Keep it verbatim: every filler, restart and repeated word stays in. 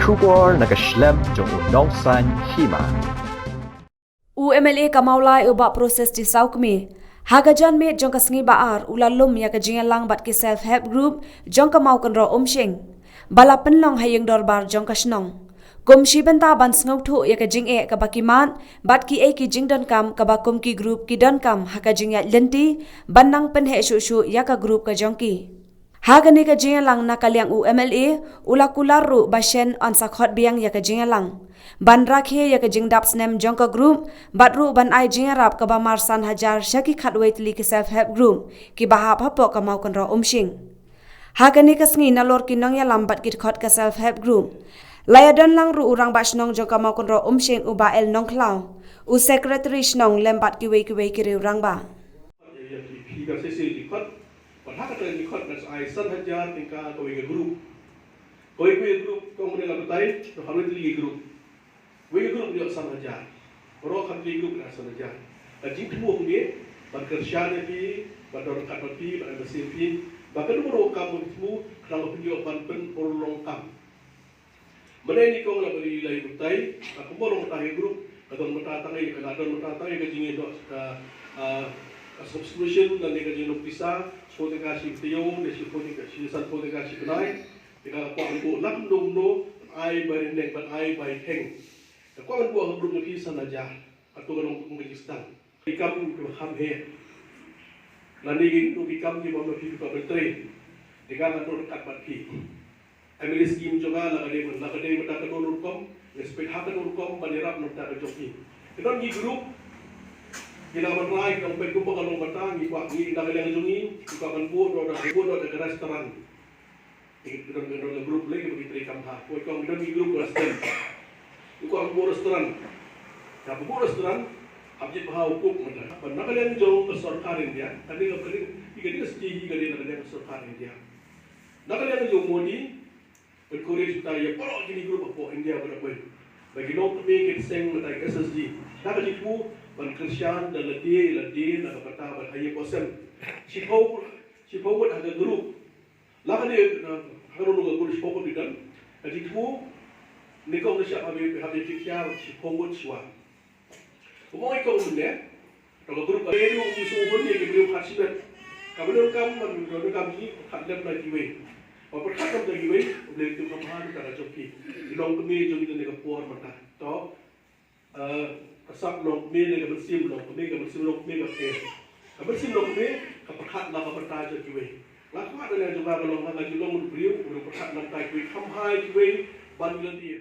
Khubor na ka shlem jong u nongsan hima. U M L A ka Mawlai u Bah Proses T Sawkmi ha ka janmiet jong ka sngi Ba-ar u la lum ïa ka jingïalang bad ki self help group jong ka Mawkynroh Umshing ba la pynlong ha ïing dorbar jong ka shnong. Kum shi bynta ban sngewthuh ïa ka jingeh kaba ki mad bad kiei ki jingdonkam kaba kum ki group ki donkam ha ka jingïaid lynti ban nang pynheh shuh shuh ïa ka group ka jong ki. Ha kane ka jingïalang na ka liang u M L A u la kular ruh ba shen yn sa khot biang ïa ka jingïalang ban rakhe ïa ka jingdap snem jong ka group bad ruh ban ai jingïarap kaba mar san hajar sha ki khatwei tylli ki self help group kiba hap hapoh ka Mawkynroh Umshing. Ha kane ka sngi nalor ki nongïalam bad ki dkhot ka self help group la ïadon lang ruh u Rangbah Shnong jong ka Mawkynroh Umshing u Bah L Nongkhlaw, u Secretary Shnong lem bad kiwei kiwei ki riew rangbah. Ïa ki, ki ka sesi ki khot, bad ha kata ki khot ngan sa ai san hajar tyngka kawei ka group. Kawei kawei ka group, kong mane la batai, to khatwei tylli ki group. Kawei ka group ngi ïoh san hajar. Baroh khatwei tylli ki group ngi ïoh san hajar. Ka jingthmu kumne, ban kyrshan ïa phi, ban don ryngkat bad phi, ban ai mynsiem phi, ba kano kano ka kam ba phi thmu, khnang ba phin ïoh ban pynurlong kam. Mynne nyngkong la bali lai utai, ka kumba long utai group, ka don mynta tang ïa ka la don mynta tang ïa ka jingïadoh ka, ah, ka subscription, lane ka jingïadoh pisa, shiphew tyngka shi taïew, ne shiphew tyngka shi, sanphew tyngka shi bnai, te ka kwah ban buh lak kumno kumno, ban ai bai neng, ban ai bai kheng. Ka kwah ban buh ka group na phi san hajar, kato ka long kum ka jingsdang. Ki kam kiba kham heh. Lane kino ki kam kiba ma phi kiba ban trei. Te nga nga don ryngkat bad phi. M L A scheme jong nga la ka dei, la ka dei mynta kano rukom, respect ha kano rukom ban ïarap na bynta ka jong phi. Ki don ki group, ki la ban rai, ki dang peit kumba ka long bynta, ngi kwah ngi na ka liang jong ngi, ngi kwah ban buh, don, buh, don ka restaurant. Ki don, ki don ka group lei kiba ki trei kam bha. Ko kong ki don ki group restaurant. Ko kong buh restaurant. Ka buh restaurant, hap jied bha u cook mynta. Ban na ka liang jong ka sorkar India, ka dei, ka dei, ka dei, ka dei, ka dei na ka liang sorkar India. Na ka liang jong Modi, encourage ta ïa baroh kine group hapoh India ba da poi. Ba ki nongkmie kin seng mynta ka S S G. Na ka jingthmu ban kyrshan da lade lade na ka bynta ban ïa posen. Shiphew, shiphew ngut ha ka group. La ka dei, eh, ha ka rung ka group shiphew ngut ki don. Ka jingthmu, nyngkong nyngshap ha ka, ha ka jingkyrshan shiphew ngut shuwa. Kumba ong i kong mynne, to ka group ka dei ruh ki shu bun ïa ki briew khatshibit. Kaba donkam, kaba donkam jong ngi, khatlem na kiwei. Ba pyrkhat na kiwei, U Blei u tip kham bha na ka bynta ka jong ki. Ki longkmie jong ngi ne ka por mynta. To, eh, ka sap longkmie ne ka mynsiem longkmie, ka mynsiem longkmie ka pher. Ka mynsiem longkmie, ka pyrkhat na ka bynta jong kiwei. Nga kwah na ka jong nga ka long, nga ju long u briew, u briew pyrkhat na ka bynta kiwei, kham bha ïa kiwei, ban ïa lade.